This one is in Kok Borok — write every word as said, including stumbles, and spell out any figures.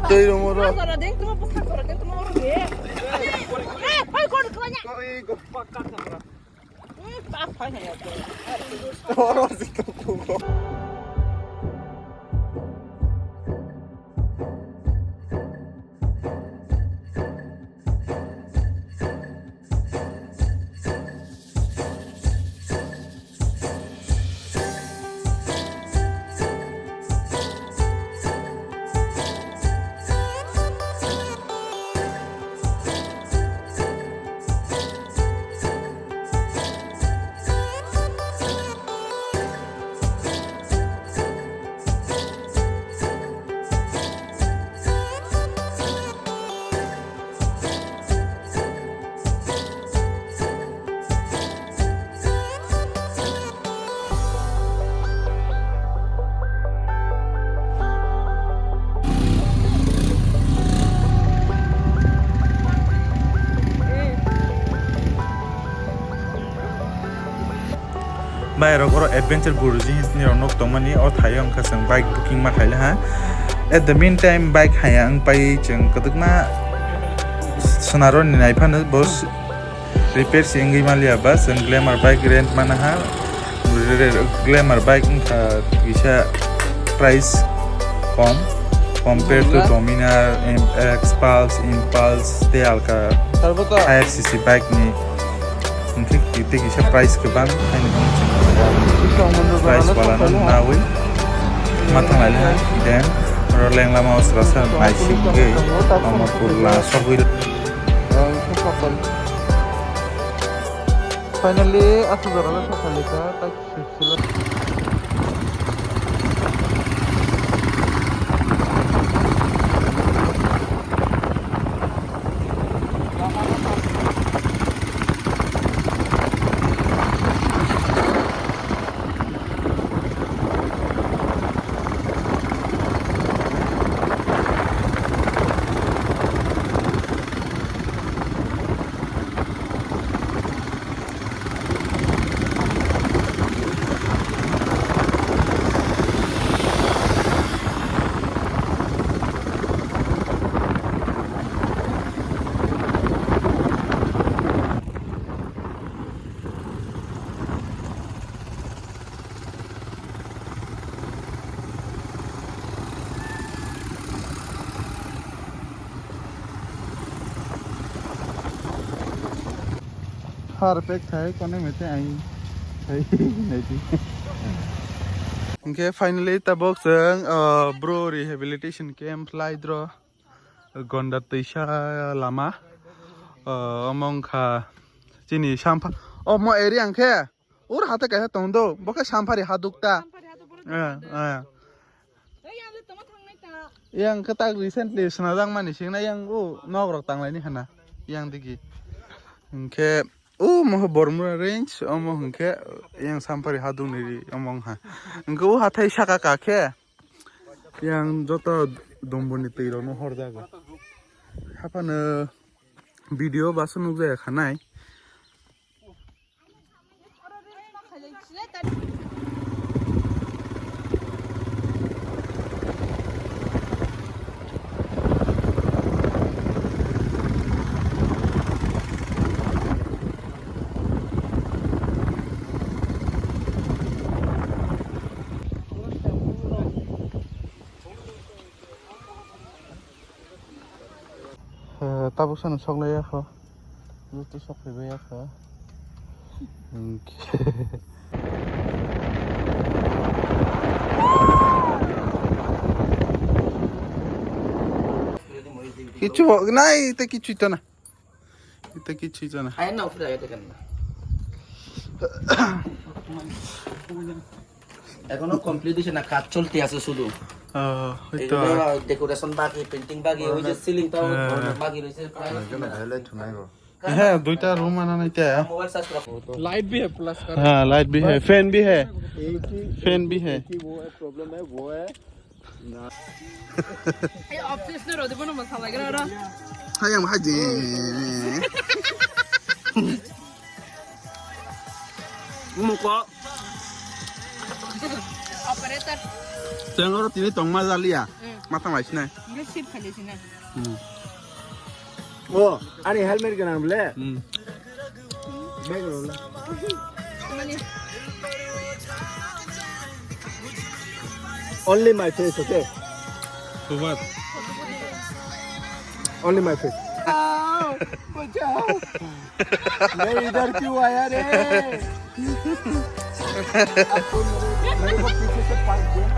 Tei rong oro. Sakora deng tuma, sakora deng tuma oro de. Eh, hoi kor kanya. Koi go. Hmm, tak hoi hoi. Oro si to ko. Bai rok oro adventure guruji hinwi rok nok tongmani o thaio wngkha chwng bike booking ma khaile ha. At the meantime bike haya wng pai chwng kwdwkma Sonaroni nai phano bo repair se wngwi maliya ba chwng Glamour bike rent mana ha. Glamour bike wngkha kisa price kom compare to Dominar, M X, Pulse, Impulse tei alka higher C C bike ni. Hwnkhe tei kisa price kwbang haino price wala no nawi ma thanglai le ha. Then oro leng lama o srasa naisik khe Amarpur la sogwi. Finally, aswk jora le sokha le kha, tai sila. Har pek thai kone mete ai thai naiti. Hwnkhe finally tabok chwng, uh, bro rehabilitation camp lai dro. Gonda twisa lama. O, omo wngkha chini sampha-, omo area hwnkhe ur hate kaisa tong do, bo khe samphari haduk ta. Samphari haduk borok. Eh, eh. Yang khe tak recently swnajak mani singna yang o nok rok tanglaini hana yang digi. Hwnkhe o mo Bormura range omo hwnkhe yang samphari haduk ni ri omo wngkha. Hwnkhe o hathai saka ka khe. Yang joto domboni twi rokno horjago. Haphano video baso nukjaya khanai. Eh, tabuk sano sok lai ya kho. Joto sok phai bai ya kho. Hwnkhe. Kichu bo nai te kichu tana. Ita kichu jana. Ayan na, ufira ya tekan na. এখনো কমপ্লিট হইছে না, কাজ চলতে আছে শুধু। আহ, এই হয়তো। জন্য ডেকোরেশন বাকি, পেইন্টিং বাকি, ওই যে সিলিংটাও হ্যাঁ। বাকি রয়েছে। এখানে হাইলাইট নাই গো। হ্যাঁ, দুইটা রুম আনা নাইতে। মোবাইল চার্জ রাখো। लाइट भी है प्लस का। हाँ, लाइट भी है, फैन भी है। एक ही, फैन भी है। एक ही वो है, प्रॉब्लम है, वो है। Ay, obsession rodi bono masala gara ra. Hayam haji. Muko. Operator. Tengoro tini tongma jalia. Hmm. Matang lai sinai. Sip khali sina. Hmm. Oh, ani helmet ganang ble. Hmm. Bag lo la. Mani. Only my face, okay? For what? Only my face. Bachao, bachao. मैं इधर क्यों आया रे? आपको मेरे, मेरे को पीछे से पास दिया।